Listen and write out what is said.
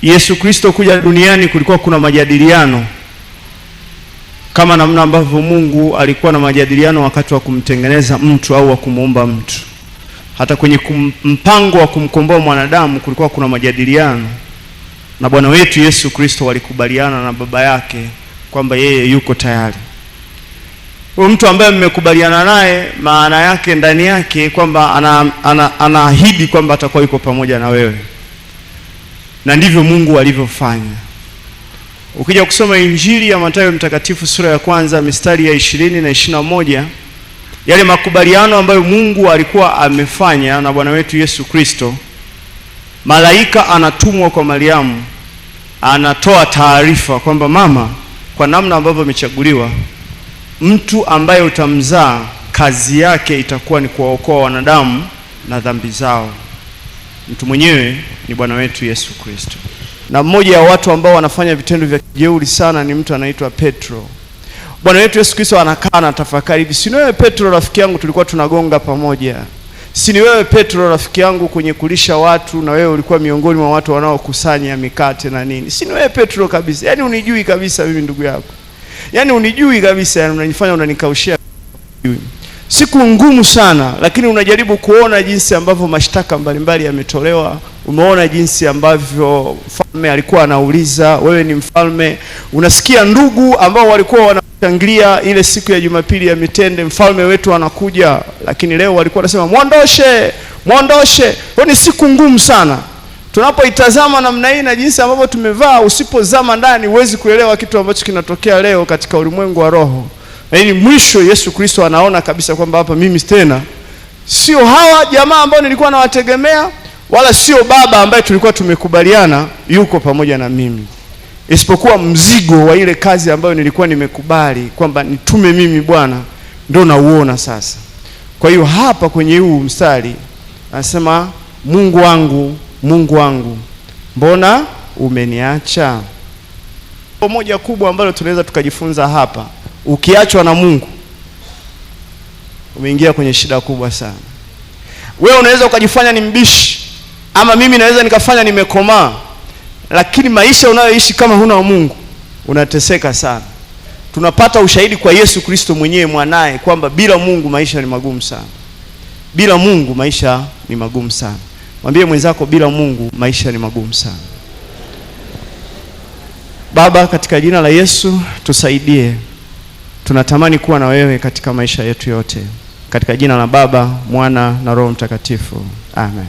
Yesu Kristo kuja duniani kulikuwa kuna majadiliano, kama namna ambavyo Mungu alikuwa na majadiliano wakati wa kumtengeneza mtu au wa kumuumba mtu. Hata kwenye mpango wa kumkomboa mwanadamu kulikuwa kuna majadiliano, na Bwana wetu Yesu Kristo walikubaliana na Baba yake kwamba yeye yuko tayari. Huyo mtu ambaye mmekubaliana naye, maana yake ndani yake kwamba anaahidi kwamba atakuwa yuko pamoja na wewe, na ndivyo Mungu alivyofanya. Ukija kusoma Injili ya Mathayo Mtakatifu sura ya kwanza mistari ya 20 na 21, yale makubaliano ambayo Mungu alikuwa amefanya na Bwana wetu Yesu Kristo, malaika anatumwa kwa Mariamu, anatoa taarifa kwamba mama, kwa namna ambavyo amechaguliwa, mtu ambaye utamzaa kazi yake itakuwa ni kuwaokoa wanadamu na dhambi zao. Mtu mwenyewe ni Bwana wetu Yesu Kristo. Na mmoja wa watu ambao wanafanya vitendo vya kijeuri sana ni mtu anaitwa Petro. Bwana wetu Yesu Kristo anakaa na tafakari hivi, si ni wewe Petro rafiki yangu tulikuwa tunagonga pamoja? Si ni wewe Petro rafiki yangu kwenye kulisha watu, na wewe ulikuwa miongoni mwa watu wanaokusanya mikate na nini? Si ni wewe Petro kabisa? Yaani unijui kabisa mimi ndugu yako. Yaani unijui kabisa, yaani unanifanya unanikaushia. Siku ngumu sana, lakini unajaribu kuona jinsi ambavyo mashtaka mbalimbali yametolewa. Umeona jinsi ambavyo mfalme alikuwa anauliza, wewe ni mfalme? Unasikia ndugu ambao walikuwa wanashangilia ile siku ya Jumapili ya Mitende, mfalme wetu anakuja, lakini leo walikuwa wanasema mwondoshe, mwondoshe. Kwa ni siku ngumu sana. Tunapoitazama namna hii na jinsi ambavyo tumevaa, usipozama ndani huwezi kuelewa kitu ambacho kinatokea leo katika ulimwengu wa roho. Lakini mwisho Yesu Kristo anaona kabisa kwamba hapa mimi tena sio hawa jamaa ambao nilikuwa nawategemea, wala sio baba ambaye tulikuwa tumekubaliana yuko pamoja na mimi, isipokuwa mzigo wa ile kazi ambayo nilikuwa nimekubali kwamba nitume mimi Bwana, ndio nauona sasa. Kwa hiyo hapa kwenye huu mstari anasema, Mungu wangu, Mungu wangu, mbona umeniacha? Moja kubwa ambalo tunaweza tukajifunza hapa, ukiachwa na Mungu umeingia kwenye shida kubwa sana. Wewe unaweza ukajifanya ni mbishi, ama mimi naweza nikafanya nimekomaa, lakini maisha unayoishi kama huna Mungu unateseka sana. Tunapata ushahidi kwa Yesu Kristo mwenyewe mwanaye kwamba bila Mungu maisha ni magumu sana. Bila Mungu maisha ni magumu sana. Mwambie mwenzako, bila Mungu maisha ni magumu sana. Baba, katika jina la Yesu tusaidie. Tunatamani kuwa na wewe katika maisha yetu yote. Katika jina la Baba, Mwana na Roho Mtakatifu. Amen.